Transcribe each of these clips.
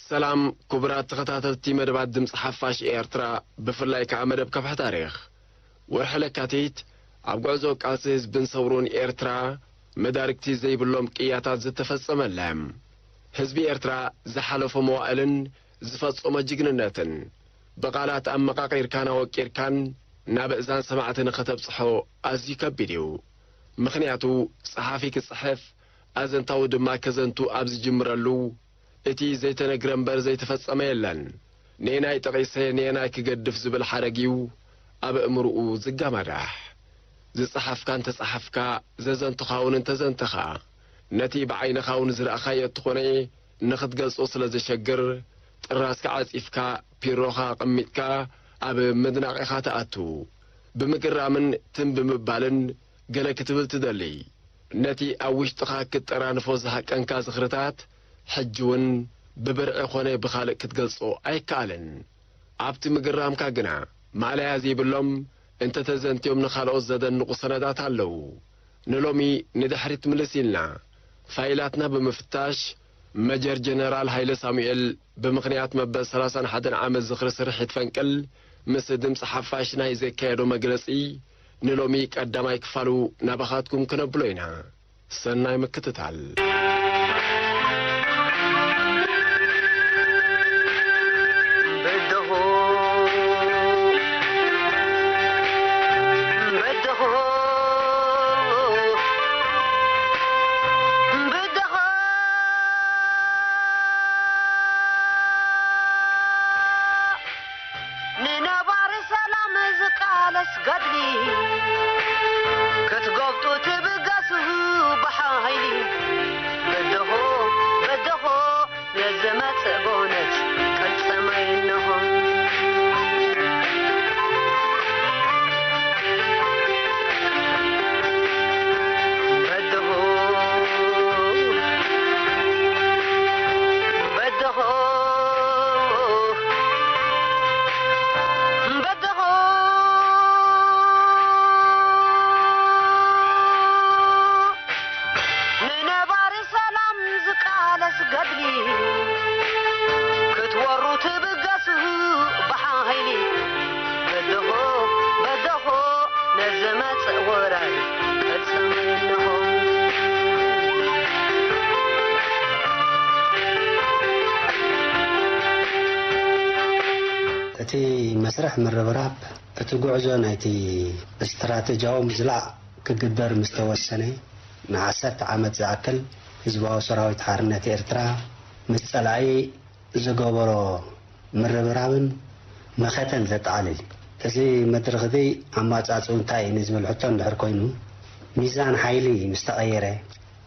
ሰላም ክቡራት ተኸታተልቲ መደባት ድምፂ ሓፋሽ ኤርትራ፣ ብፍላይ ከኣ መደብ ከፍሒ ታሪኽ። ወርሒ ለካቲት ኣብ ጉዕዞ ቃልሲ ህዝብን ሰውሩን ኤርትራ መዳርግቲ ዘይብሎም ቅያታት ዝተፈጸመለ፣ ህዝቢ ኤርትራ ዝሓለፎ መዋእልን ዝፈጸሞ ጅግንነትን ብቓላት ኣመቓቒርካን ኣወቂርካን ናብ እዛን ሰማዕቲ ንኸተብጽሖ ኣዝዩ ከቢድ እዩ። ምኽንያቱ፣ ጸሓፊ ክጽሕፍ፣ ኣዘንታዊ ድማ ከዘንቱ ኣብ ዝጅምረሉ፣ እቲ ዘይተነግረ እምበር ዘይተፈጸመ የለን። ነየናይ ጠቒሰ ነየናይ ክገድፍ ዝብል ሓረግ እዩ ኣብ ኣእምሮኡ ዝጋማዳሕ። ዝጸሓፍካ እንተጸሓፍካ፣ ዘዘንትኻ እውን እንተዘንተኻ፣ ነቲ ብዓይንኻ እውን ዝረኣኻዮ እትኾነ ንኽትገልጾ ስለ ዘሸግር፣ ጥራዝካ ዓጺፍካ፣ ፒሮኻ ኣቐሚጥካ ኣብ ምድናቕ ኢኻ ትኣቱ። ብምግራምን ትም ብምባልን ገለ ክትብል ትደሊ። ነቲ ኣብ ውሽጥኻ ክትጠራንፎ ዝሃቀንካ ዝኽርታት፣ ሕጂ እውን ብብርዒ ኾነ ብኻልእ ክትገልጾ ኣይከኣልን። ኣብቲ ምግራምካ ግና፣ ማእለያ ዘይብሎም፣ እንተተዘንትዮም ንኻልኦት ዘደንቑ ሰነዳት ኣለዉ። ንሎሚ ንድሕሪት ምልስ ኢልና፣ ፋይላትና ብምፍታሽ፣ መጀር ጀነራል ሃይለ ሳሙኤል ብምኽንያት መበል ሰላሳን ሓደን ዓመት ዝኽሪ ስርሒት ፈንቅል ምስ ድምፂ ሓፋሽ ናይ ዘካየዶ መግለፂ ንሎሚ ቀዳማይ ክፋሉ ናባኻትኩም ክነብሎ ኢና። ሰናይ ምክትታል። በደሆ፣ በደሆ፣ በደሆ። ንነባሪ ሰላም ዝቃለስ ገድሊ፣ ክትጎብጡ ትብገሱ ብሓይሊ። በደሆ፣ በደሆ፣ ነዚ መጽእ ጎነት ቅልጽመይ እንሆ። በደሆ፣ በደሆ፣ በደሆ፣ ንነባሪ ሰላም ዝቃለስ ገድሊ፣ ክትወሩ ትብገሱ ብሓይሊ። በደሆ፣ በደሆ፣ ነዚ መጽእ ወራር ቅልጽም እንሆ። እቲ መስርሕ ምርብራብ፣ እቲ ጉዕዞ ናይቲ ስትራተጂያዊ ምዝላቕ ክግበር ምስ ተወሰነ፣ ንዓሰርተ ዓመት ዝኣክል ህዝባዊ ሰራዊት ሓርነት ኤርትራ ምስ ጸላኢ ዝገበሮ ምርብራብን መኸተን ዘጠቓልል እዩ። እዚ መድረኽ እዚ ኣማጻጽኡ እንታይ እዩ ንዝብል ሕቶ እንድሕር ኮይኑ፣ ሚዛን ሓይሊ ምስ ተቐየረ፣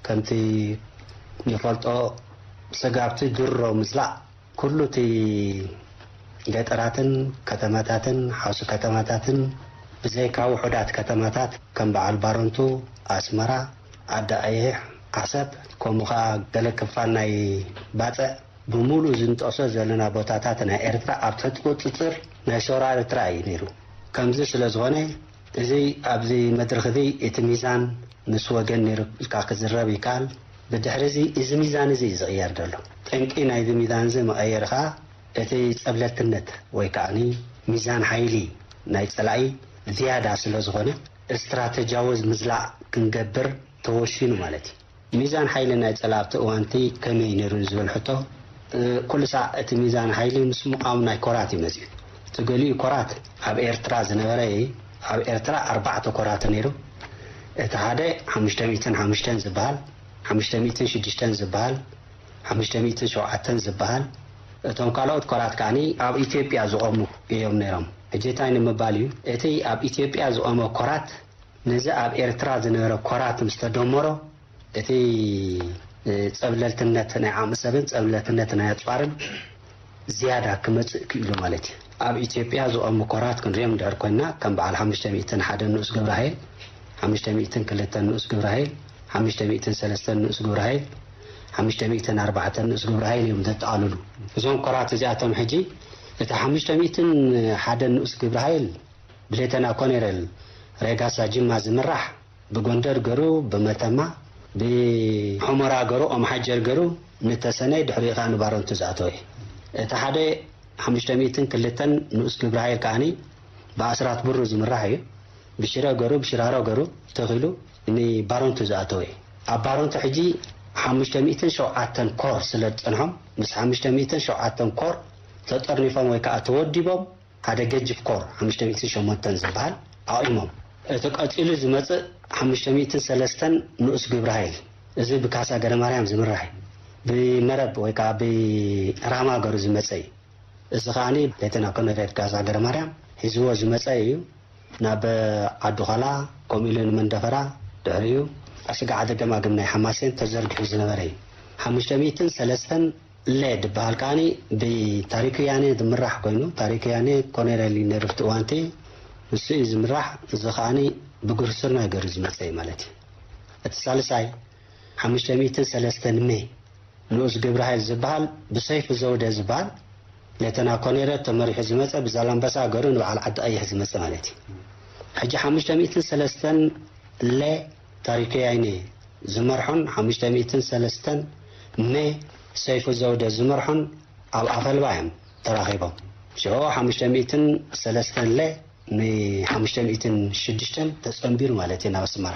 ከምቲ ንፈልጦ፣ ስጋብቲ ድሮ ምዝላቕ፣ ኩሉ እቲ ገጠራትን ከተማታትን ሓውሲ ከተማታትን፣ ብዘይካ ውሑዳት ከተማታት ከም በዓል ባረንቱ፣ ኣስመራ፣ ዓዲ ኣየሕ፣ ዓሰብ፣ ከምኡ ኸኣ ገለ ክፋል ናይ ባጽዕ፣ ብምሉእ ዝንጠሶ ዘለና ቦታታት ናይ ኤርትራ ኣብ ትሕቲ ቁጽጽር ናይ ሰውራ ኤርትራ እዩ ነይሩ። ከምዚ ስለ ዝኾነ፣ እዚ ኣብዚ መድረኽ እዚ እቲ ሚዛን ምስ ወገን ነይሩ ኢልካ ክዝረብ ይከኣል። ብድሕሪ እዚ፣ እዚ ሚዛን እዚ እዩ ዝቕየር ዘሎ። ጠንቂ ናይዚ ሚዛን እዚ መቐየሪ ኸኣ እቲ ጸብለልትነት ወይ ከኣኒ ሚዛን ሓይሊ ናይ ጸላኢ ዝያዳ ስለ ዝኾነ፣ ስትራተጂያዊ ምዝላቕ ክንገብር ተወሲኑ ማለት እዩ። ሚዛን ሓይሊ ናይ ጸላኢ ኣብቲ እዋንቲ ከመይ ነይሩ ንዝብል ሕቶ፣ እ፣ ኩሉ ሳዕ እቲ ሚዛን ሓይሊ ምስ ምቓም ናይ ኮራት እዩ መጺኡ። እቲ ገሊኡ ኮራት ኣብ ኤርትራ ዝነበረ እዩ። ኣብ ኤርትራ ኣርባዕተ ኮራት ነይሩ። እቲ ሓደ ሓሙሽተ ሚእትን ሓሙሽተን ዝበሃል፣ ሓሙሽተ ሚእትን ሽዱሽተን ዝበሃል፣ ሓሙሽተ ሚእትን ሸውዓተን ዝበሃል፣ እቶም ካልኦት ኮራት ከኣኒ ኣብ ኢትዮጵያ ዝቖሙ እዮም ነይሮም። ሕጂ እንታይ ንምባል እዩ? እቲ ኣብ ኢትዮጵያ ዝቖመ ኮራት ነዚ ኣብ ኤርትራ ዝነበረ ኮራት ምስ ተደመሮ፣ እቲ፣ እ፣ ጸብለልትነት ናይ ዓቕሚ ሰብን ጸብለልትነት ናይ ኣጽዋርን ዝያዳ ክመጽእ ክኢሉ ማለት እዩ። ኣብ ኢትዮጵያ ዝቖሙ ኮራት ክንሪኦም እንድሕር ኮይንና፣ ከም በዓል ሓሙሽተ ሚእትን ሓደን ንኡስ ገብረሃይል፣ ሓሙሽተ ሚእትን ክልተን ንኡስ ግብረ ሓይል፣ ሓሙሽተ ሚእትን ሰለስተን ንኡስ ግብረ ሓይል፣ ሓሙሽተ ሚእትን ኣርባዕተን ንኡስ ግብረ ሓይል እዮም ዘጠቓልሉ። እዞም ኮራት እዚኣቶም ሕጂ እቲ ሓሙሽተ ሚእትን ሓደን ንኡስ ግብረ ሓይል ብሌተና ኮኔረል ሬጋሳ ጅማ ዝምራሕ ብጎንደር ገሩ፣ ብመተማ፣ ብሑመራ ገሩ፣ ኦም ሓጀር ገሩ ንተሰነይ፣ ድሕሪኡ ከኣ ንባረንቱ ዝኣተወ እዩ። እቲ ሓደ ሓሙሽተ ሚእትን ክልተን ንኡስ ግብረ ሓይል ከኣኒ ብኣስራት ብሩ ዝምራሕ እዩ። ብሽረ ገሩ፣ ብሽራሮ ገሩ ተኺሉ ንባረንቱ ዝኣተወ እዩ። ኣብ ባረንቱ ሕጂ ሓሙሽተ ሚእትን ሸውዓተን ኮር ስለ ዝጸንሖም፣ ምስ ሓሙሽተ ሚእትን ሸውዓተን ኮር ተጠርኒፎም ወይ ከኣ ተወዲቦም፣ ሓደ ገጅፍ ኮር ሓሙሽተ ሚእትን ሸሞንተን ዝበሃል ኣቑሞም። እቲ ቀጺሉ ዝመጽእ ሓሙሽተ ሚእትን ሰለስተን ንኡስ ግብረ ሓይል፣ እዚ ብካሳ ገረማርያም ዝምራሕ እዩ። ብመረብ ወይ ከኣ ብራማ ገሩ ዝመጸ እዩ። እዚ ከኣኒ ሌተና ኮሎኔል ካሳ ገረማርያም ሒዝዎ ዝመጸ እዩ። ናብ ዓዲ ዃላ፣ ከምኡ ኢሉ ንመንደፈራ፣ ድሕሪኡ ኣስጋዕ ዓዲ ገማግም ናይ ሓማሴን ተዘርጊሑ ዝነበረ እዩ። ሓሙሽተ ሚእትን ሰለስተን ለ ዝበሃል ከኣኒ ብታሪክ ወያኔ ዝምራሕ ኮይኑ፣ ታሪክ ወያኔ ኮሎኔል ነርፍቲ እዋንቲ ንሱ እዩ ዝምራሕ። እዚ ከኣኒ ብግርሱር ናይ ገሩ ዝመጸ እዩ ማለት እዩ። እቲ ሳልሳይ ሓሙሽተ ሚእትን ሰለስተን ሜ ንኡስ ግብረ ሓይል ዝበሃል ብሰይፉ ዘውደ ዝበሃል ሌተና ኮኔረል ተመሪሑ ዝመጸ፣ ብዛላምበሳ ገሩ ንበዓል ዓዲ ቀይሕ ዝመጸ ማለት እዩ። ሕጂ ሓሙሽተ ሚእትን ሰለስተን ለ ታሪክ ያይኔ ዝመርሖን ሓሙሽተ ሚእትን ሰለስተን ሜ ሰይፉ ዘውደ ዝመርሖን ኣብ ኣፈልባ እዮም ተራኺቦም። ሽዑ ሓሙሽተ ሚእትን ሰለስተን ለ ን ሓሙሽተ ሚእትን ሽዱሽተን ተጸንቢሩ ማለት እዩ ናብ ኣስመራ።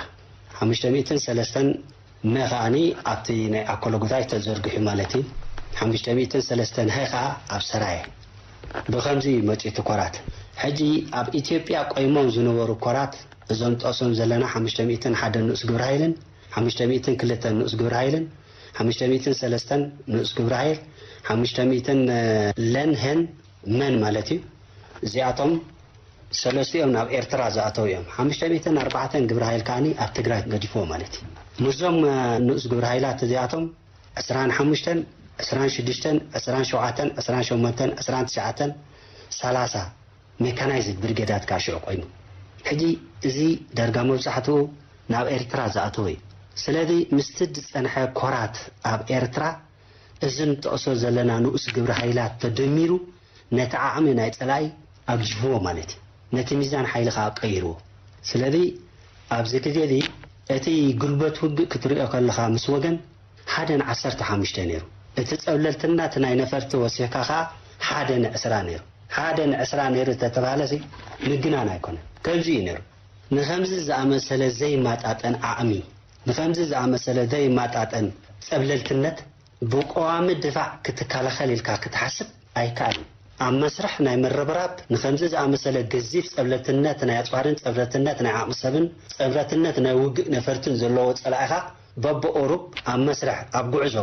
ሓሙሽተ ሚእትን ሰለስተን መ ከኣኒ ኣብቲ ናይ ኣኮሎ ጉታይ ተዘርጊሑ ማለት እዩ። ሓሙሽተ ሚእትን ሰለስተን ሀ ከኣ ኣብ ሰራየ። ብኸምዚ እዩ መጺኡ እቲ ኮራት። ሕጂ ኣብ ኢትዮጵያ ቆይሞም ዝነበሩ ኮራት፣ እዞም ንጠቕሶም ዘለና ሓሙሽተ ሚእትን ሓደን ንኡስ ግብረ ሓይልን፣ ሓሙሽተ ሚእትን ክልተን ንኡስ ግብረ ሓይልን፣ ሓሙሽተ ሚእትን ሰለስተን ንኡስ ግብረ ሓይል፣ ሓሙሽተ ሚእትን ለን ሄን መን ማለት እዩ። እዚኣቶም ሰለስቲኦም ናብ ኤርትራ ዝኣተው እዮም። ሓሙሽተ ሚእትን ኣርባዕተን ግብረ ሓይል ከኣኒ ኣብ ትግራይ ገዲፍዎ ማለት እዩ። ምስዞም፣ እ፣ ንኡስ ግብረ ሓይላት እዚኣቶም ዕስራን ሓሙሽተን፣ ዕስራን ሽዱሽተን፣ ዕስራን ሸውዓተን፣ ዕስራን ሸሞንተን፣ ዕስራን ትሽዓተን፣ ሰላሳ ሜካናይዝድ ብሪጌዳት ከኣ ሽዑ ኮይኑ። ሕጂ እዚ ዳርጋ መብዛሕትኡ ናብ ኤርትራ ዝኣተወ እዩ። ስለዚ ምስቲ ዝጸንሐ ኮራት ኣብ ኤርትራ፣ እዚ ንጠቕሶ ዘለና ንኡስ ግብረ ሓይላት ተደሚሩ ነቲ ዓቕሚ ናይ ጸላኢ ኣግጅፍዎ ማለት እዩ። ነቲ ሚዛን ሓይሊ ከኣ ቀይርዎ። ስለዚ ኣብዚ ግዜ እዚ እቲ ጉልበት ውግእ ክትሪኦ ከለኻ ምስ ወገን ሓደ ንዓሰርተ ሓሙሽተ ነይሩ። እቲ ጸብለልትነት ናይ ነፈርቲ ወሲኽካ ከኣ ሓደ ንዕስራ ነይሩ። ሓደ ንዕስራ ነይሩ ተተባህለሲ ምግናን ኣይኮነን። ከምዚ እዩ ነይሩ። ንኸምዚ ዝኣመሰለ ዘይማጣጠን ዓቕሚ፣ ንኸምዚ ዝኣመሰለ ዘይማጣጠን ጸብለልትነት ብቀዋሚ ድፋዕ ክትከላኸል ኢልካ ክትሓስብ ኣይከኣልን። ኣብ መስርሕ ናይ ምርብራብ ንኸምዚ ዝኣመሰለ ገዚፍ ጸብለልትነት ናይ ኣጽዋርን ጸብለልትነት ናይ ዓቕሚ ሰብን ጸብለልትነት ናይ ውግእ ነፈርትን ዘለዎ ጸላኢኻ በብቁሩብ ኣብ መስርሕ፣ ኣብ ጉዕዞ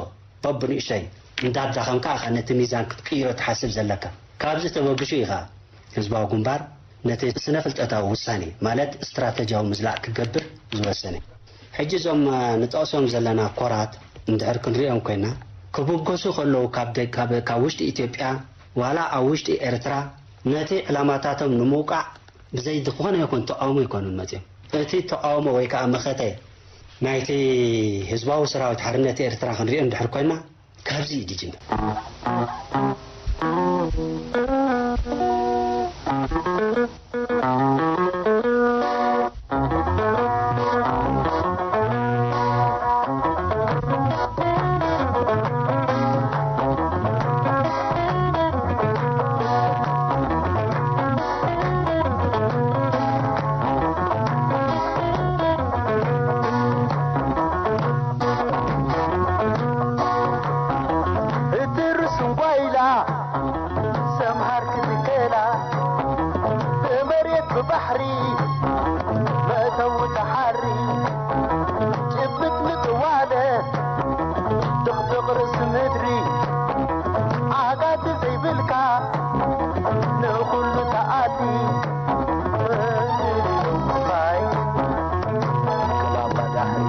በብንእሽተይ እንዳዳኸምካ ኢኻ ነቲ ሚዛን ክትቅይሮ ትሓስብ ዘለካ። ካብዚ ተበግሹ ኢኻ ህዝባዊ ግንባር ነቲ ስነ-ፍልጠታዊ ውሳኔ፣ ማለት ስትራተጂያዊ ምዝላቕ ክገብር ዝወሰነ። ሕጂ እዞም፣ እ፣ ንጠቕሶም ዘለና ኮራት እንድሕር ክንሪኦም ኮይና፣ ክብገሱ ከለዉ ካብ ደ-፣ ካብ፣ ካብ ውሽጢ ኢትዮጵያ ዋላ ኣብ ውሽጢ ኤርትራ ነቲ ዕላማታቶም ንምውቃዕ ብዘይ ዝኾነ ይኹን ተቃውሞ ኣይኮኑን መጺኦም። እቲ ተቃውሞ ወይ ከኣ መኸተ ናይቲ ህዝባዊ ሰራዊት ሓርነት ኤርትራ ክንሪኦ እንድሕር ኮይና፣ ካብዚ እዩ ዝጅምር። እትርሱን ጓይላ ሰምሃር ክትከላ ብመሬት ብባሕሪ መእተዊ ተሓሪ ጭብጥ ምጥዋለ ድቕድቕ ርእሲ ምድሪ ዓጋቲ ዘይብልካ ንኹሉ ተኣሊ ፈንቅሎ ምኻይ ፈንቅሎ ባዳሕሪ።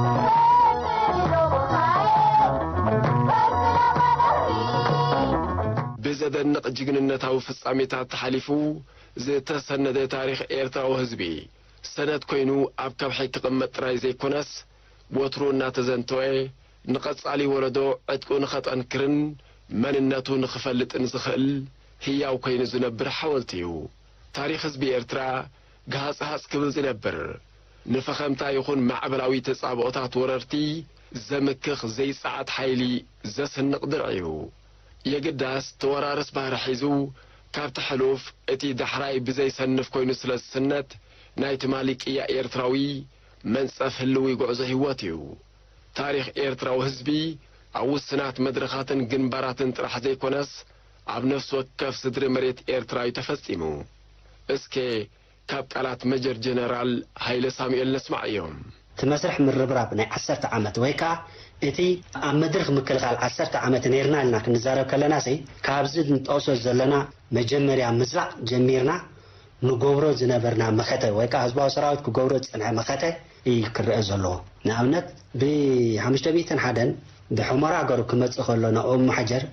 ብዘደንቕ ጅግንነታዊ ፍጻሜታት ተሓሊፉ ዝተሰነደ ታሪኽ ኤርትራዊ ህዝቢ፣ ሰነድ ኮይኑ ኣብ ከብሒ ክቕመጥ ጥራይ ዘይኮነስ፣ ወትሩ እናተዘንተወ ንቐጻሊ ወለዶ ዕጥቁ ንኸጠንክርን መንነቱ ንኽፈልጥን ዝኽእል ህያው ኮይኑ ዝነብር ሓወልቲ እዩ። ታሪኽ ህዝቢ ኤርትራ ግሃጽ ሃጽ ክብል ዝነብር፣ ንፈኸምታ ይኹን ማዕበላዊ ተጻብኦታት ወረርቲ ዘምክኽ ዘይጸዓት ሓይሊ ዘስንቕ ድርዒ እዩ። የግዳስ ተወራርስ ባህሪ ሒዙ ካብቲ ሕሉፍ እቲ ዳሕራይ ብዘይሰንፍ ኮይኑ ስለ ዝስነት፣ ናይ ትማሊ ቅያ ኤርትራዊ መንጸፍ ህልዊ ጉዕዞ ህይወት እዩ። ታሪኽ ኤርትራዊ ህዝቢ ኣብ ውስናት መድረኻትን ግንባራትን ጥራሕ ዘይኮነስ፣ ኣብ ነፍሲ ወከፍ ስድሪ መሬት ኤርትራ እዩ ተፈጺሙ። እስከ ካብ ቃላት መጀር ጀነራል ሃይለ ሳሙኤል ነስማዕ እዮም። እቲ መስርሕ ምርብራብ ናይ ዓሰርተ ዓመት ወይ ከኣ እቲ ኣብ መድርኽ ምክልኻል ዓሰርተ ዓመት ነይርና ኢልና ክንዛረብ ከለና ሲ፣ ካብዚ ንጠቕሶ ዘለና መጀመርያ ምዝራቕ ጀሚርና ንገብሮ ዝነበርና መኸተ ወይ ከኣ ህዝባዊ ሰራዊት ክገብሮ ዝጸንሐ መኸተ እዩ ክረአ ዘለዎ። ንኣብነት ብሓሙሽተ ሚእትን ሓደን ብሑመራ ገሩ ክመጽእ ከሎ ናብ ኦም ማሕጀር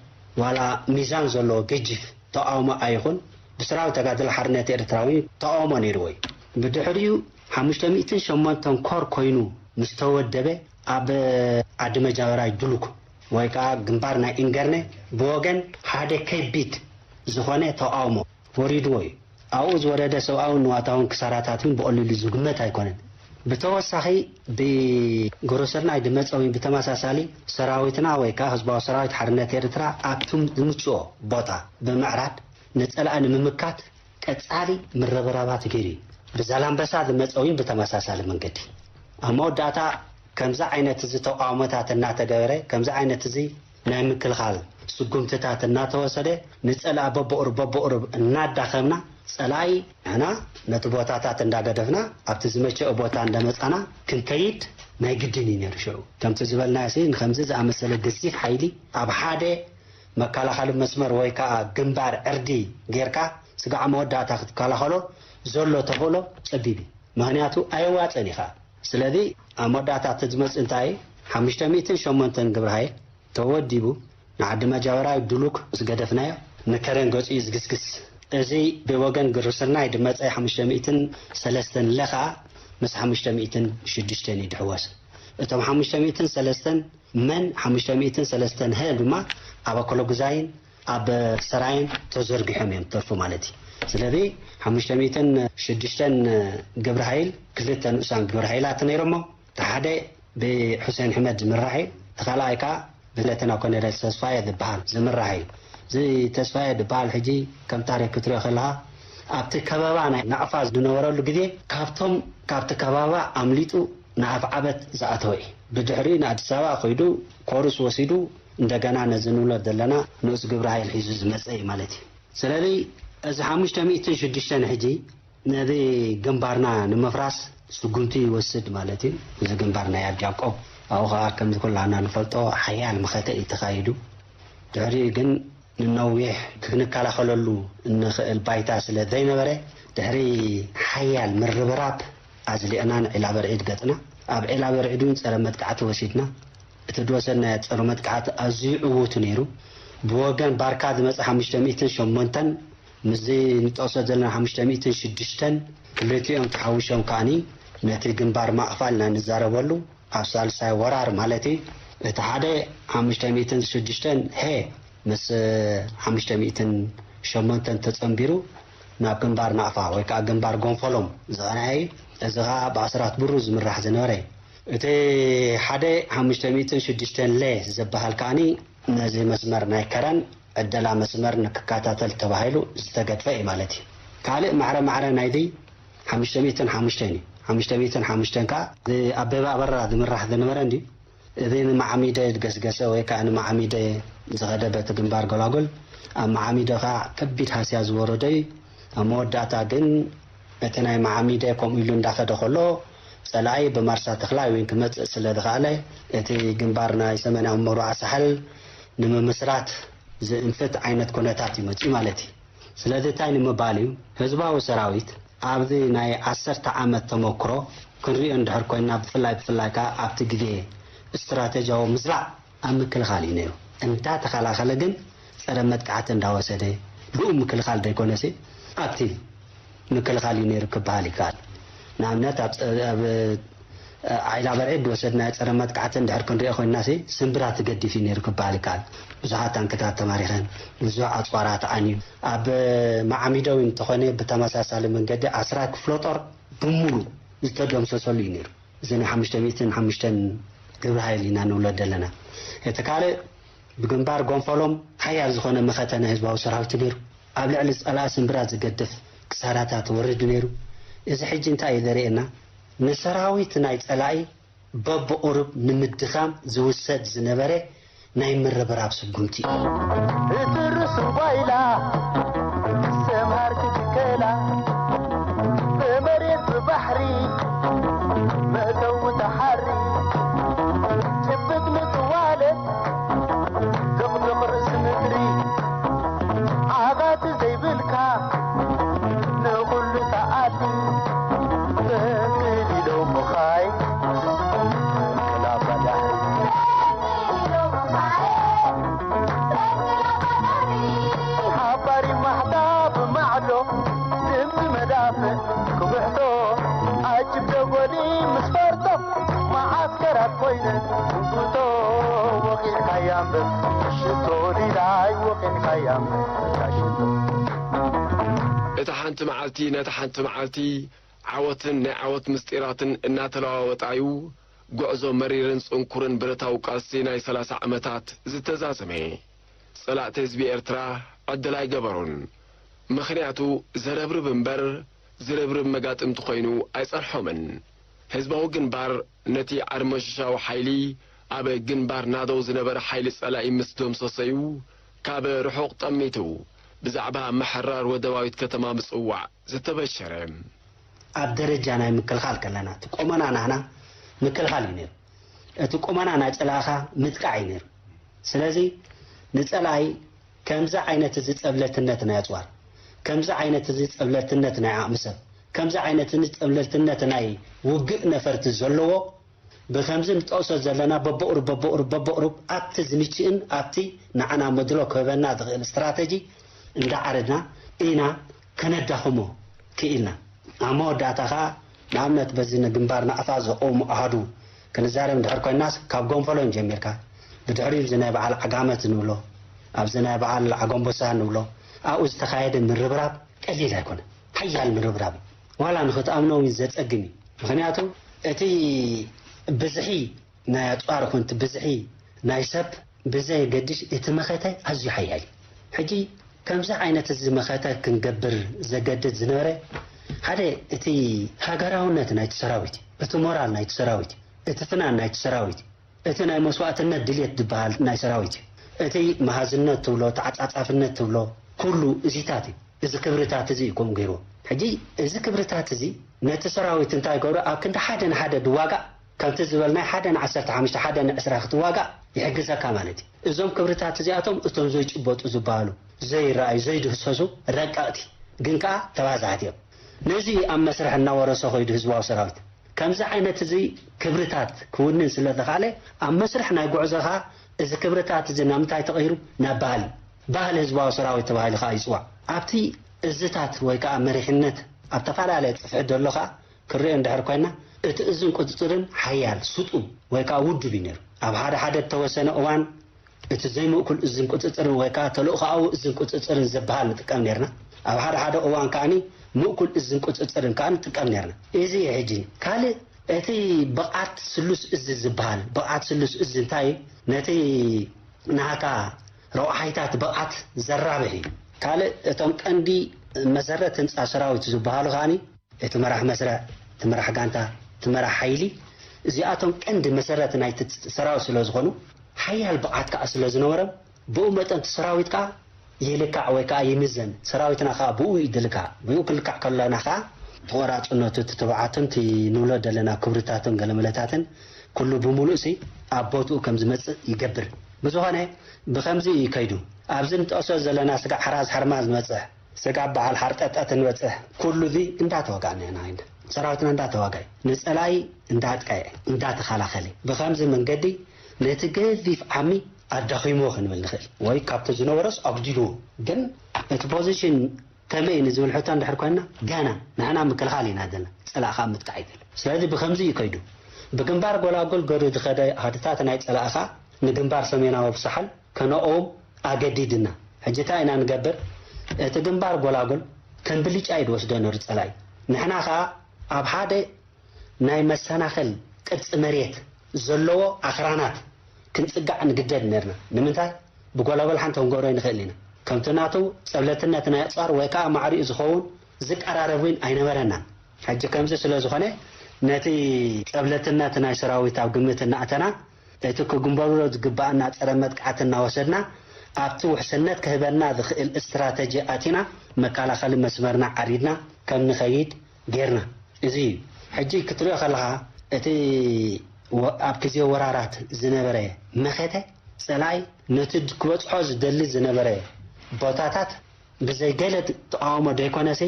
ዋላ ሚዛን ዘለዎ ገጅፍ ተቃውሞ ኣይኹን ብስራዊ ተጋድሎ ሓርነት ኤርትራ እውን ተቃውሞ ነይርዎ እዩ። ብድሕሪኡ ሓሙሽተ ሚእትን ሸሞንተን ኮር ኮይኑ ምስ ተወደበ ኣብ ዓዲ መጃበራይ ድሉክ ወይ ከዓ ግንባር ናይ ኢንገርነ ብወገን ሓደ ከቢድ ዝኾነ ተቃውሞ ወሪድዎ እዩ። ኣብኡ ዝወረደ ሰብኣውን ንዋታውን ክሳራታት እውን ብቐሊሉ ዝግመት ኣይኮነን። ብተወሳኺ ብግብረሰናይ ድመፀ እውን ብተመሳሳሊ ሰራዊትና ወይ ከዓ ህዝባዊ ሰራዊት ሓርነት ኤርትራ ኣብቲ ዝምፅኦ ቦታ ብምዕራድ ንፀላኢ ንምምካት ቀጻሊ ምርብራባት ገይሩ እዩ። ብዛላምበሳ ዝመፀ እውን ብተመሳሳሊ መንገዲ ኣብ መወዳእታ ከምዚ ዓይነት እዚ ተቃውሞታት እናተገበረ ከምዚ ዓይነት እዚ ናይ ምክልኻል ስጉምትታት እናተወሰደ ንፀላኢ በብቑሩብ በብቑሩብ እናዳኸምና ፀላኢ ንሕና ነቲ ቦታታት እንዳገደፍና ኣብቲ ዝመቸኦ ቦታ እንዳመፃና ክንከይድ ናይ ግድን እዩ ነይሩ። ሽዑ ከምቲ ዝበልናዮ ሲ ንከምዚ ዝኣመሰለ ገዚፍ ሓይሊ ኣብ ሓደ መከላኸሊ መስመር ወይ ከዓ ግንባር ዕርዲ ጌርካ ስጋዕ መወዳእታ ክትከላኸሎ ዘሎ ተኽእሎ ጸቢብ እዩ። ምኽንያቱ ኣየዋጽእን እዩ ከዓ። ስለዚ ኣብ መወዳእታ እቲ ዝመጽእ እንታይ እዩ? ሓሙሽተ ሚእትን ሸሞንተን ግብረ ሃይል ተወዲቡ ንዓዲ መጃወራዊ ድሉክ ምስ ገደፍናዮ ንከረን ገጹ እዩ ዝግስግስ። እዚ ብወገን ግብረ ስርናይ ድመጸ ሓሙሽተ ሚእትን ሰለስተን ለኻ ምስ ሓሙሽተ ሚእትን ሽዱሽተን እዩ ድሕወስ። እቶም ሓሙሽተ ሚእትን ሰለስተን መን ሓሙሽተ ሚእትን ሰለስተን ሀ ድማ ኣብ ኣኮለጉዛይን ኣብ ሰራየን ተዘርጊሖም እዮም ተርፉ ማለት እዩ። ስለዚ ሓሙሽተ ሚእትን ሽዱሽተን ግብረ ሃይል ክልተ ንኡሳን ግብረ ሃይላት ነይሮሞ። እቲ ሓደ ብሑሴን ሕመድ ዝምራሕ እዩ። እቲ ካልኣይ ከዓ ብሌተና ኮሎኔል ተስፋየ ዝበሃል ዝምራሕ እዩ። እዚ ተስፋየ ዝበሃል ሕጂ ከም ታሪክ ክትሪኦ ከለኻ ኣብቲ ከበባ ናይ ናቕፋ ዝነበረሉ ግዜ ካብቶም ካብቲ ከባባ ኣምሊጡ ንኣፍዓበት ዝኣተወ እዩ። ብድሕሪኡ ንኣዲስ ኣበባ ከይዱ ኮርስ ወሲዱ እንደገና ነዚ ንብሎ ዘለና ንኡስ ግብረ ሃይል ሒዙ ዝመፀ እዩ ማለት እዩ። ስለዚ እዚ ሓሙሽተ ሚእትን ሽዱሽተን ሕጂ ነዚ ግንባርና ንምፍራስ ስጉምቲ ይወስድ ማለት እዩ። እዚ ግንባር ናይ ኣዲ ያዕቆብ ኣብኡ ከዓ ከምዚ ኩላና ንፈልጦ ሓያል መኸተ እዩ ተኻይዱ። ድሕሪኡ ግን ንነዊሕ ክንከላኸለሉ እንኽእል ባይታ ስለ ዘይነበረ ድሕሪ ሓያል ምርብራብ ኣዝሊእና ንዒላ በርዒድ ገጽና። ኣብ ዒላ በርዒድ እውን ጸረ መጥቃዕቲ ወሲድና። እቲ ዝወሰድናዮ ጸረ መጥቃዕቲ ኣዝዩ ዕዉት ነይሩ። ብወገን ባርካ ዝመጸ ሓሙሽተ ሚእትን ሸሞንተን ምስዚ ንጠቕሶ ዘለና ሓሙሽተ ሚእትን ሽዱሽተን ክልቲኦም ተሓዊሶም ከኣኒ ነቲ ግንባር ማእፋል ኢና ንዛረበሉ። ኣብ ሳልሳይ ወራር ማለት እዩ። እቲ ሓደ ሓሙሽተ ሚእትን ሽዱሽተን ሄ ምስ ሓሙሽተ ሚእትን ሸሞንተን ተጸንቢሩ ናብ ግንባር ናቕፋ ወይ ከዓ ግንባር ጎንፈሎም ዝቐንዐ እዩ። እዚ ከዓ ብኣስራት ብሩ ዝምራሕ ዝነበረ እዩ። እቲ ሓደ ሓሙሽተ ሚእትን ሽዱሽተን ለ ዝበሃል ከኣኒ ነዚ መስመር ናይ ከረን ዕደላ መስመር ንክከታተል ተባሂሉ ዝተገድፈ እዩ ማለት እዩ። ካልእ ማዕረ ማዕረ ናይዚ ሓሙሽተ ሚእትን ሓሙሽተን እዩ። ሓሙሽተ ሚእትን ሓሙሽተን ከዓ ኣበበ ኣበራ ዝምራሕ ዝነበረ እንድዩ። እዚ ንመዓሚደ ዝገስገሰ ወይ ከዓ ንመዓሚደ ዝኸደ በቲ ግንባር ጎላጉል ኣብ መዓሚደ ከዓ ከቢድ ሃስያ ዝወረዶ እዩ። ኣብ መወዳእታ ግን እቲ ናይ መዓሚደ ከምኡ ኢሉ እንዳኸደ ከሎ ጸላኢ ብማርሳ ተኽላይ እውን ክመጽእ ስለ ዝኸኣለ እቲ ግንባር ናይ ሰሜናዊ መብርዓ ሳሕል ንምምስራት ዝእንፍት ዓይነት ኩነታት እዩ መጺኡ ማለት እዩ። ስለዚ እንታይ ንምባል እዩ? ህዝባዊ ሰራዊት ኣብዚ ናይ ዓሰርተ ዓመት ተመክሮ ክንሪኦ እንድሕር ኮይንና፣ ብፍላይ ብፍላይ ከኣ ኣብቲ ግዜ ስትራተጂያዊ ምዝራዕ ኣብ ምክልኻል እዩ ነይሩ። እንዳተኸላኸለ ግን ጸረ መጥቃዕቲ እንዳወሰደ ብኡ ምክልኻል ዘይኮነሲ ኣክቲቭ ምክልኻል እዩ ነይሩ ክበሃል ይከኣል። ንኣብነት ኣብ ጸ- ኣብ እ፣ ዓይላ በርዒድ ዝወሰድናዮ ጸረ መጥቃዕቲ እንድሕር ክንሪኦ ኮይንና ሲ ስምብራት ዝገድፍ እዩ ነይሩ ክበሃል ይከኣል። ብዙሓት ታንክታት ተማሪኸን፣ ብዙሕ ኣጽዋራ ተዓንዩ። ኣብ እ፣ ማዓሚደዊ እንተኾነ ብተመሳሳሊ መንገዲ ኣስራ ክፍለ ጦር ብምሉእ ዝተደምሰሰሉ እዩ ነይሩ። እዚ ናይ ሓሙሽተ ሚእትን ሓሙሽተን ግብረ ሓይል ኢና ንብሎ ዘለና። እቲ ካልእ ብግንባር ጎንፈሎም ሓያል ዝኾነ መኸተ ናይ ህዝባዊ ሰራዊት ነይሩ። ኣብ ልዕሊ ጸላኢ ስምብራት ዝገድፍ ክሳራታት ወርድ ነይሩ። እዚ ሕጂ እንታይ እዩ ዘርእየና? ንሰራዊት ናይ ጸላኢ በብቑሩብ ንምድኻም ዝውሰድ ዝነበረ ናይ ምርብራብ ስጉምቲ እዩ። እቲ ርሱን ጓይላ ሰምሃር ክጅከላ ብመሬት ብባሕሪ መእተዊ ተሓሪ ጭብጥ ምጥዋለ ዘቕዝቕ ርእሲ ምድሪ ዓቓቲ ዘይብልካ ንኹሉ ተኣሊ ፈንቅል ኢሎም ምኻይ ፈንቅል ኣባ ዳህሪ ሓባሪ ማሕታ ብማዕዶ ድምፂ መዳፍዕ ክብሕቶ ዓጅብ ደጎሊ ምስ ፈርቶ መዓስከራት ኮይነ ትንጉቶ ወቂዕካያ እምበር ሽቶ ሊላይ ወቂዕካያ እምበር ሽቶ እታ ሓንቲ መዓልቲ ነታ ሓንቲ መዓልቲ ዓወትን ናይ ዓወት ምስጢራትን እናተለዋወጣ እዩ ጉዕዞ መሪርን ጽንኩርን ብረታዊ ቃልሲ ናይ ሰላሳ ዓመታት ዝተዛዘመ። ጸላእቲ ህዝቢ ኤርትራ ዕድል ኣይገበሩን። ምኽንያቱ ዘረብርብ እምበር ዝርብርብ መጋጥምቲ ኮይኑ ኣይጸንሖምን። ህዝባዊ ግንባር ነቲ ዓርሞሽሻዊ ሓይሊ ኣብ ግንባር ናደው ዝነበረ ሓይሊ ጸላኢ ምስ ደምሰሰ እዩ ካብ ርሑቕ ጠሚቱ ብዛዕባ ምሕራር ወደባዊት ከተማ ምጽዋዕ ዝተበሸረ። ኣብ ደረጃ ናይ ምክልኻል ከለና እቲ ቁመና ናህና ምክልኻል እዩ ነይሩ። እቲ ቁመና ናይ ጸላእኻ ምጥቃዕ እዩ ነይሩ። ስለዚ ንጸላኢ ከምዚ ዓይነት እዚ ጸብለልትነት ናይ ኣጽዋር፣ ከምዚ ዓይነት እዚ ጸብለልትነት ናይ ዓቕሚ ሰብ፣ ከምዚ ዓይነት እዚ ጸብለልትነት ናይ ውግእ ነፈርቲ ዘለዎ ብከምዚ ንጠቕሶ ዘለና በብቑሩብ በብቑሩብ በብቑሩብ ኣብቲ ዝምችእን ኣብቲ ንዓና መድሎ ክህበና ዝኽእል ስትራተጂ እንዳዓረድና ኢና ከነዳኽሞ ክኢልና። ኣብ መወዳእታ ከኣ ንኣብነት በዚ ንግንባር ናቕፋ ዘቐውሙ ኣሃዱ ክንዛረብ እንድሕር ኮይንናስ ካብ ጎንፈሎን ጀሚርካ ብድሕሪኡ እዚ ናይ በዓል ዓጋመት ንብሎ ኣብዚ ናይ በዓል ዓጎንቦሳ ንብሎ ኣብኡ ዝተኻየደ ምርብራብ ቀሊል ኣይኮነን። ሓያል ምርብራብ እዩ። ዋላ ንኽትኣምኖ እውን ዘጸግም እዩ። ምኽንያቱ እቲ ብዝሒ ናይ ኣጽዋር ይኹን እቲ ብዝሒ ናይ ሰብ ብዘየገድሽ እቲ መኸተ ኣዝዩ ሓያል እዩ። ሕጂ ከምዚ ዓይነት እዚ መኸተ ክንገብር ዘገድድ ዝነበረ ሓደ እቲ ሃገራውነት ናይቲ ሰራዊት እዩ። እቲ ሞራል ናይቲ ሰራዊት እዩ። እቲ ፍናን ናይቲ ሰራዊት እዩ። እቲ ናይ መስዋእትነት ድልየት ዝበሃል ናይ ሰራዊት እዩ። እቲ መሃዝነት ትብሎ፣ ተዓጻጻፍነት ትብሎ፣ ኩሉ እዚታት እዩ። እዚ ክብርታት እዚ እዩ ከምኡ ገይርዎ። ሕጂ እዚ ክብርታት እዚ ነቲ ሰራዊት እንታይ ይገብሮ? ኣብ ክንዲ ሓደ ንሓደ ድዋጋእ፣ ከምቲ ዝበልናይ ሓደ ንዓሰርተ ሓሙሽተ ሓደ ንዕስራ ክትዋጋእ ይሕግዘካ ማለት እዩ። እዞም ክብርታት እዚኣቶም እቶም ዘይጭበጡ ዝበሃሉ፣ ዘይረኣዩ፣ ዘይድህሰሱ ረቀቕቲ ግን ከኣ ተባዛሕቲ እዮም። ነዚ እዩ ኣብ መስርሕ እናወረሶ ከይዱ ህዝባዊ ሰራዊት። ከምዚ ዓይነት እዚ ክብርታት ክውንን ስለ ተኻእለ ኣብ መስርሕ ናይ ጉዕዞኻ እዚ ክብርታት እዚ ናብ ምንታይ ተቐይሩ? ናብ ባህሊ። ባህሊ ህዝባዊ ሰራዊት ተባሂሉ ከኣ ይጽዋዕ። ኣብቲ እዝታት ወይ ከኣ መሪሕነት ኣብ ተፈላለየ ጽፍሒ ዘሎ ከኣ ክርኦ እንድሕር ኮይና እቲ እዝን ቁጽጽርን ሓያል፣ ስጡም ወይ ከኣ ውዱብ እዩ ነይሩ። ኣብ ሓደ ሓደ እተወሰነ እዋን እቲ ዘይምእኩል እዝን ቁጽጽርን ወይ ከኣ ተልእኾኣዊ እዝን ቁጽጽርን ዝበሃል ንጥቀም ነይርና። ኣብ ሓደ ሓደ እዋን ከኣ ምእኩል እዝን ቁጽጽርን ከኣ ንጥቀም ነይርና። እዚ እዩ ሕጂ ካልእ እቲ ብቕዓት ስሉስ እዚ ዝበሃል። ብቕዓት ስሉስ እዚ እንታይ እዩ? ነቲ ናህካ ረቑሓይታት ብቕዓት ዘራብሕ እዩ። ካልእ እቶም ቀንዲ መሰረት ህንጻ ሰራዊት ዝበሃሉ ከኣ እቲ መራሕ መስርዕ፣ እቲ መራሕ ጋንታ፣ እቲ መራሕ ሓይሊ እዚኣቶም ቀንዲ መሰረት ናይቲ ሰራዊት ስለ ዝኾኑ ሓያል ብቕዓት ከኣ ስለ ዝነበሮም ብኡ መጠን እቲ ሰራዊት ከኣ ይልካዕ ወይ ከኣ ይምዘን። ሰራዊትና ከኣ ብኡ እዩ ዝልካዕ። ብኡ ክልካዕ ከለና ከኣ እቲ ቆራጽነቱ፣ እቲ ትብዓቱን እቲ ንብሎ ዘለና ክብርታቱን ገለመለታትን ኩሉ ብምሉእሲ ኣብ ቦትኡ ከም ዝመጽእ ይገብር። ብዝኾነ ብኸምዚ እዩ ከይዱ። ኣብዚ ንጠቕሶ ዘለና ስጋዕ ሓራዝ ሓርማዝ ንበጽሕ፣ ስጋብ በዓል ሓርጠጠት ንበጽሕ። ኩሉ እዚ እንዳተዋጋእና ኢና ከይድና። ሰራዊትና እንዳተዋጋኢ፣ ንጸላኢ እንዳጥቀዐ፣ እንዳተኸላኸለ፣ ብኸምዚ መንገዲ ነቲ ገዚፍ ዓሚ ኣዳኺምዎ ክንብል ንኽእል። ወይ ካብቲ ዝነበሮስ ኣጉዲልዎ። ግን እቲ ፖዚሽን ከመይ ንዝብል ሕቶ እንድሕር ኮይና፣ ገና ንሕና ምክልኻል ኢና ዘለና፣ ጸላእ ከዓ ምጥቃዕ እዩ ዘሎ። ስለዚ ብከምዚ እዩ ከይዱ። ብግንባር ጎላጉል ገሩ ዝኸደ ሃድታት ናይ ጸላእ ከዓ ንግንባር ሰሜናዊ ብሳሕል ከነኦም ኣገዲድና። ሕጂ እንታይ ኢና ንገብር? እቲ ግንባር ጎላጉል ከም ብልጫ እዩ ዝወስዶ ነሩ ጸላኢ። ንሕና ከዓ ኣብ ሓደ ናይ መሰናኽል ቅርጺ መሬት ዘለዎ ኣኽራናት ክንጽጋዕ ንግደድ ነርና። ንምንታይ? ብጎላጎል ሓንቲ ክንገብሮ ይንኽእል ኢና። ከምቲ ናቱ ጸብለትነት ናይ ኣጽዋር ወይ ከኣ ማዕሪኡ ዝኸውን ዝቀራረብ እውን ኣይነበረናን። ሕጂ ከምዚ ስለ ዝኾነ፣ ነቲ ጸብለትነት ናይ ሰራዊት ኣብ ግምት እናእተና፣ እቲ ክግንበሮ ዝግብኣና ጸረ መጥቃዕቲ እናወሰድና፣ ኣብቲ ውሕስነት ክህበና ዝኽእል ስትራተጂ ኣቲና፣ መከላኸሊ መስመርና ዓሪድና ከም ንኸይድ ጌርና። እዚ እዩ። ሕጂ ክትሪኦ ከለኻ፣ እቲ ወ-፣ ኣብ ግዜ ወራራት ዝነበረ መኸተ፣ ጸላኢ ነቲ ክበጽሖ ዝደሊ ዝነበረ ቦታታት ብዘይ ገለ ተቃውሞ ደይኮነሲ፣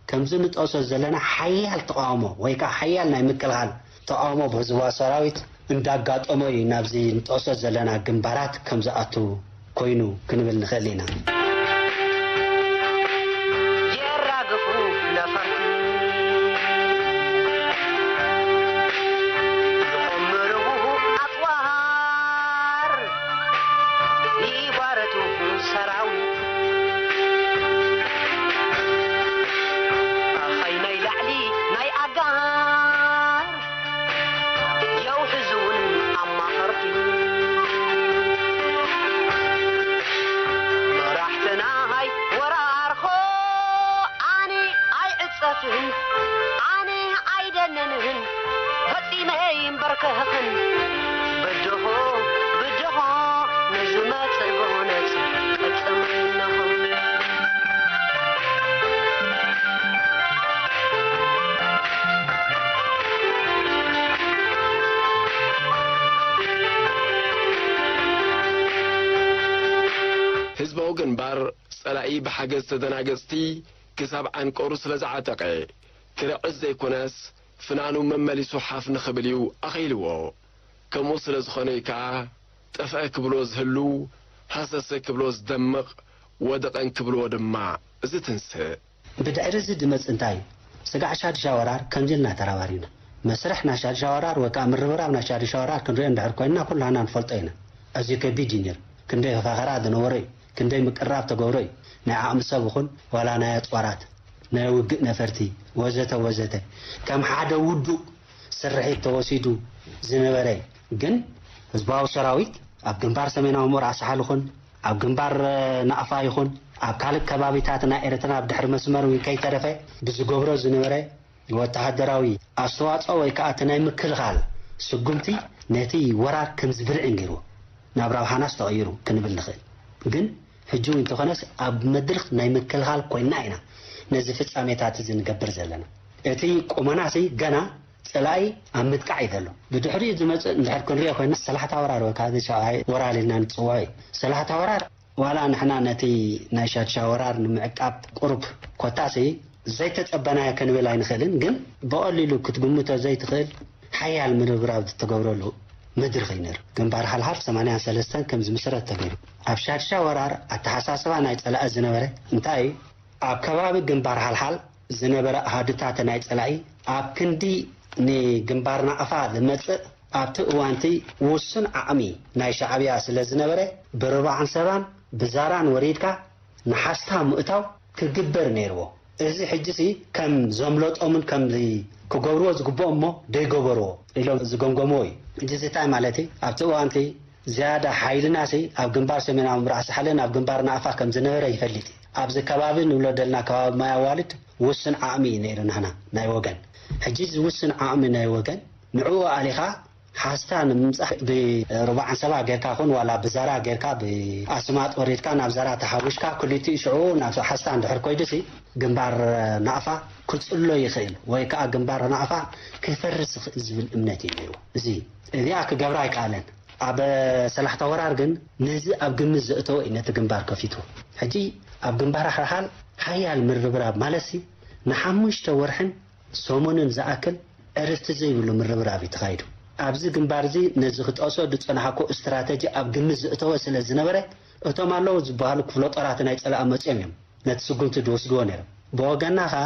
ከምዚ ንጠቕሶ ዘለና ሓያል ተቃውሞ ወይ ከኣ ሓያል ናይ ምክልኻል ተቃውሞ ብህዝባዊ ሰራዊት እንዳጋጠሞ እዩ ናብዚ ንጠቕሶ ዘለና ግንባራት ከም ዝኣቱ ኮይኑ ክንብል ንኽእል ኢና። የራግፉ ነፈርቲ፣ ይኾምርዉ ኣጽዋር፣ ይባረቱ ሰራዊት። ኣኸይ ናይ ላዕሊ ናይ ኣጋር፣ የውሕዙን ኣማኸርቲ። መራሕትና ሃይ ወራርኾ፣ ኣነ ኣይዕጸፍን፣ ኣነ ኣይደንንን፣ ፈጺመ ይንበርከኽን። ብድሆ፣ ብድሆ ንዝመጽእ ጎነጽ፣ ቅጽም ይነኹን። ህዝባዊ ግንባር፣ ጸላኢ ብሓገዝ ተደናገጽቲ ክሳብ ዓንቀሩ ስለ ዝዓጠቐ፣ ክርዕስ ዘይኮነስ፣ ፍናኑ መመሊሱ ሓፍ ንኽብል እዩ ኣኸኢልዎ። ከምኡ ስለ ዝኾነ እዩ ከኣ፣ ጠፍአ ክብሎ ዝህሉ፣ ሃሰሰ ክብሎ ዝደምቕ፣ ወደቐን ክብልዎ ድማ ዝትንስእ። ብድሕሪ እዚ ዝመጽእ እንታይ እዩ? ስጋዕ ሻድሻ ወራር ከምዚ ኢልና ተራባሪብና። መስርሕ ናይ ሻድሻ ወራር ወይ ከኣ ምርብራብ ናይ ሻድሻ ወራር ክንሪኦ እንድሕር ኮይንና ኩላና ንፈልጦ ኢና። ኣዝዩ ከቢድ እዩ ነይሩ። ክንደይ ፈኸራ ዝነበሮ እዩ። ክንደይ ምቅርራብ ተገብሮ እዩ። ናይ ዓቕሚ ሰብ ይኹን ዋላ ናይ ኣጽዋራት፣ ናይ ውግእ ነፈርቲ ወዘተ ወዘተ። ከም ሓደ ውዱእ ስርሒት ተወሲዱ ዝነበረ እዩ። ግን ህዝባዊ ሰራዊት ኣብ ግንባር ሰሜናዊ ምብራቕ ሳሕል ይኹን፣ ኣብ ግንባር፣ እ፣ ናቕፋ ይኹን፣ ኣብ ካልእ ከባቢታት ናይ ኤርትራ ኣብ ድሕሪ መስመር እውን ከይተረፈ ብዝገብሮ ዝነበረ ወተሃደራዊ ኣስተዋጽኦ ወይ ከኣ እቲ ናይ ምክልኻል ስጉምቲ ነቲ ወራር ከም ዝብርዕን ገይርዎ ናብ ረብሓናስ ተቐይሩ ክንብል ንኽእል። ግን ሕጂ እውን እንተኾነስ ኣብ መድረኽ ናይ ምክልኻል ኮይንና ኢና ነዚ ፍጻሜታት እዚ ንገብር ዘለና። እቲ ቁመናሲ ገና ጸላኢ ኣብ ምጥቃዕ እዩ ዘሎ። ብድሕሪኡ ዝመጽእ እንድሕር ክንሪኦ ኮይንና ሰላሕታ ወራር ወይ ከዓ እዚ ሻውዓይ ወራር ኢልና ንጽውዖ እዩ። ሰላሕታ ወራር ዋላ ንሕና ነቲ ናይ ሻድሻ ወራር ንምዕቃብ ቁሩብ ኮታሲ ዘይተጸበናዮ ክንብል ኣይንኽእልን፣ ግን ብቐሊሉ ክትግምቶ ዘይትኽእል ሓያል ምርብራብ ዝተገብረሉ መድረኽ እዩ ነይሩ። ግንባር ሓልሓል ሰማንያን ሰለስተን ከም ዝምስረት ተገይሩ። ኣብ ሻድሻ ወራር ኣተሓሳስባ ናይ ጸላኢ ዝነበረ እንታይ እዩ? ኣብ ከባቢ ግንባር ሓልሓል ዝነበረ ኣሃዱታት ናይ ጸላኢ ኣብ ክንዲ ንግንባር ናቕፋ ዝመጽእ ኣብቲ እዋንቲ ውሱን ዓቕሚ ናይ ሻዕብያ ስለ ዝነበረ ብርባዕን ሰባን ብዛራን ወሪድካ ንሓስታ ምእታው ክግበር ነይርዎ። እዚ ሕጂሲ ከም ዘምለጦምን ከም ክገብርዎ ዝግብኦም እሞ ደይገበርዎ ኢሎም ዝገምገምዎ እዩ። ሕጂሲ እንታይ ማለት እዩ? ኣብቲ እዋንቲ ዝያዳ ሓይልናሲ ኣብ ግንባር ሰሜናዊ ምብራቕ ሳሕልን ኣብ ግንባር ናቕፋ ከም ዝነበረ ይፈልጥ እዩ። ኣብዚ ከባቢ ንብሎ ደልና ከባቢ ማይ ኣዋልድ ውስን ዓቕሚ እዩ ነይሩ ናህና ናይ ወገን። ሕጂ እዚ ውስን ዓቕሚ ናይ ወገን ንዕኡ ኣሊኻ ሓስታ ንምምጻእ ብርባዕ ሰባ ጌርካ ኹን ዋላ ብዛራ ጌርካ ብኣስማጥ ወሪድካ ናብ ዛራ ተሓዊሽካ ክልቲኡ ሽዑ ናብ ሓስታ እንድሕር ኮይዱሲ ግንባር ናቕፋ ክጽሎ ይኽእል ወይ ከኣ ግንባር ናቕፋ ክፈርስ ይኽእል ዝብል እምነት እዩ ነይሩ። እዚ እዚኣ ክገብራ ኣይከኣለን። ኣብ ሰላሕታ ወራር ግን ነዚ ኣብ ግምት ዘእተወ እዩ ነቲ ግንባር ከፊቱ። ሕጂ ኣብ ግንባር ሓልሓል ሓያል ምርብራብ ማለትሲ ንሓሙሽተ ወርሕን ሰሙንን ዝኣክል ዕርፍቲ ዘይብሉ ምርብራብ እዩ ተኻይዱ። ኣብዚ ግንባር እዚ ነዚ ክጠቕሶ ዝጸናሕኩ ስትራተጂ ኣብ ግምት ዘእተወ ስለ ዝነበረ እቶም ኣለዉ ዝበሃሉ ክፍለ ጦራት ናይ ጸላኢ መጺኦም እዮም ነቲ ስጉምቲ ዝወስድዎ ነይሮም። ብወገና ኸኣ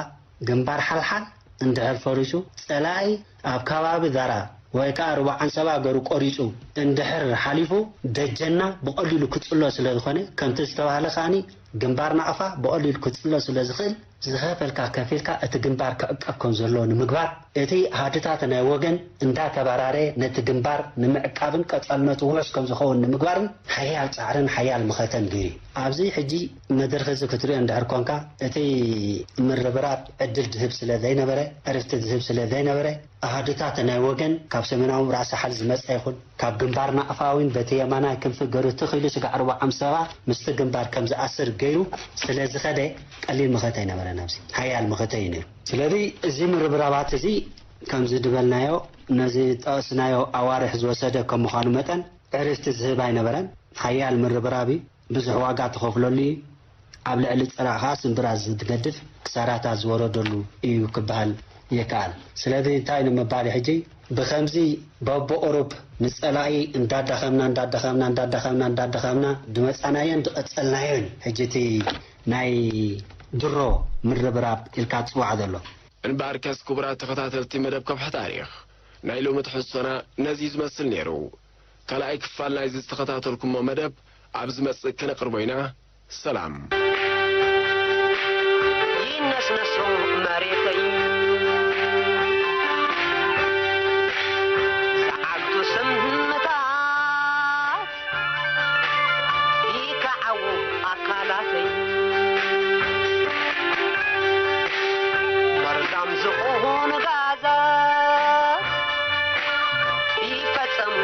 ግንባር ሓልሓል እንድሕር ፈሪሱ፣ ጸላኢ ኣብ ከባቢ ዛራ ወይ ከኣ ሩባ ዓንሰባ ገሩ ቆሪጹ እንድሕር ሓሊፉ፣ ደጀንና ብቐሊሉ ክጽሎ ስለ ዝኾነ፣ ከምቲ ዝተባህለ ከኣኒ ግንባር ናቕፋ ብቐሊሉ ክጽሎ ስለ ዝኽእል፣ ዝኸፈልካ ከፊልካ እቲ ግንባር ክዕቀብ ከም ዘለዎ ንምግባር፣ እቲ ሃድታት ናይ ወገን እንዳተበራረየ ነቲ ግንባር ንምዕቃብን ቀጻልነቱ ውሑስ ከም ዝኸውን ንምግባርን ሓያል ጻዕርን ሓያል መኸተን ገይሩ እዩ። ኣብዚ ሕጂ መድረኽ እዚ ክትሪኦ እንድሕር ኮንካ፣ እቲ ምርብራብ ዕድል ዝህብ ስለ ዘይነበረ፣ ዕርፍቲ ዝህብ ስለ ዘይነበረ፣ ኣሃዱታት ናይ ወገን ካብ ሰሜናዊ ራእሲ ሓል ዝመጸ ይኹን፣ ካብ ግንባር ናቕፋ እውን በቲ የማናይ ክንፊ ገሩ ትኽ ኢሉ ስጋዕ ሩባ ዓምሰባ ምስቲ ግንባር ከም ዝኣስር ገይሩ ስለ ዝኸደ፣ ቀሊል መኸተ ኣይነበረን። ኣብዚ ሓያል መኸተ እዩ ነይሩ። ስለዚ እዚ ምርብራባት እዚ ከምዚ ድበልናዮ፣ ነዚ ጠቐስናዮ ኣዋርሕ ዝወሰደ ከም ምዃኑ መጠን፣ ዕርፍቲ ዝህብ ኣይነበረን። ሓያል ምርብራብ እዩ። ብዙሕ ዋጋ ተኸፍለሉ እዩ። ኣብ ልዕሊ ጸላኢ ኸኣ ስምብራት ዝገድፍ ክሳራታት ዝወረደሉ እዩ ክበሃል ይከኣል። ስለዚ እንታይ ንምባል እዩ ሕጂ? ብኸምዚ በብቑሩብ ንጸላኢ እንዳዳኸምና፣ እንዳዳኸምና፣ እንዳዳኸምና፣ እንዳዳኸምና ድመጻናዮን ድቐጸልናዮን እዩ ሕጂ እቲ ናይ ድሮ ምርብራብ ኢልካ ትጽዋዕ ዘሎ። እምበኣርከስ ክቡራት ተኸታተልቲ መደብ ከውሒ ታሪኽ፣ ናይ ሎሚ ትሕዝቶና ነዚ ዝመስል ነይሩ። ካልኣይ ክፋል ናይዚ ዝተኸታተልኩሞ መደብ ኣብ ዝመጽእ ከነቕርቦ ኢና። ሰላም። ይነስነሶ መሬተይ፣ ዝዓግቱ ስምታት ይከዓዉ ኣካላተይ፣ መርዛም ዝኾኑ ጋዛት ይፈጸሙ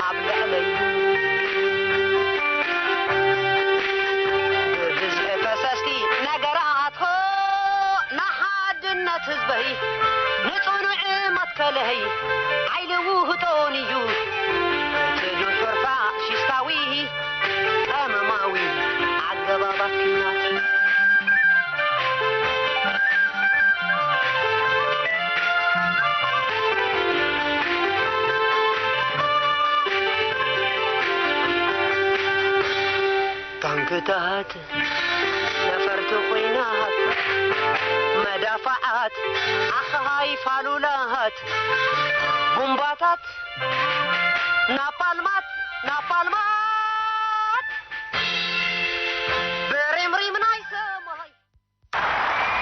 ኣብ ልዕለይ። ብብዝሒ ፈሰስቲ ነገራት ንሓድነት ህዝበይ፣ ንጽኑዕ መትከለይ፣ ሓይሊ ውህጦን እዩ እቲ ድሑር ፋሽስታዊ ቀመማዊ ኣገባባት ኲናት። ታንክታት፣ ነፈርቲ ኲናት፣ መዳፍዓት፣ ኣኻይፍ ኣሉላት፣ ቡምባታት፣ ናፓልማት፣ ናፓልማት፣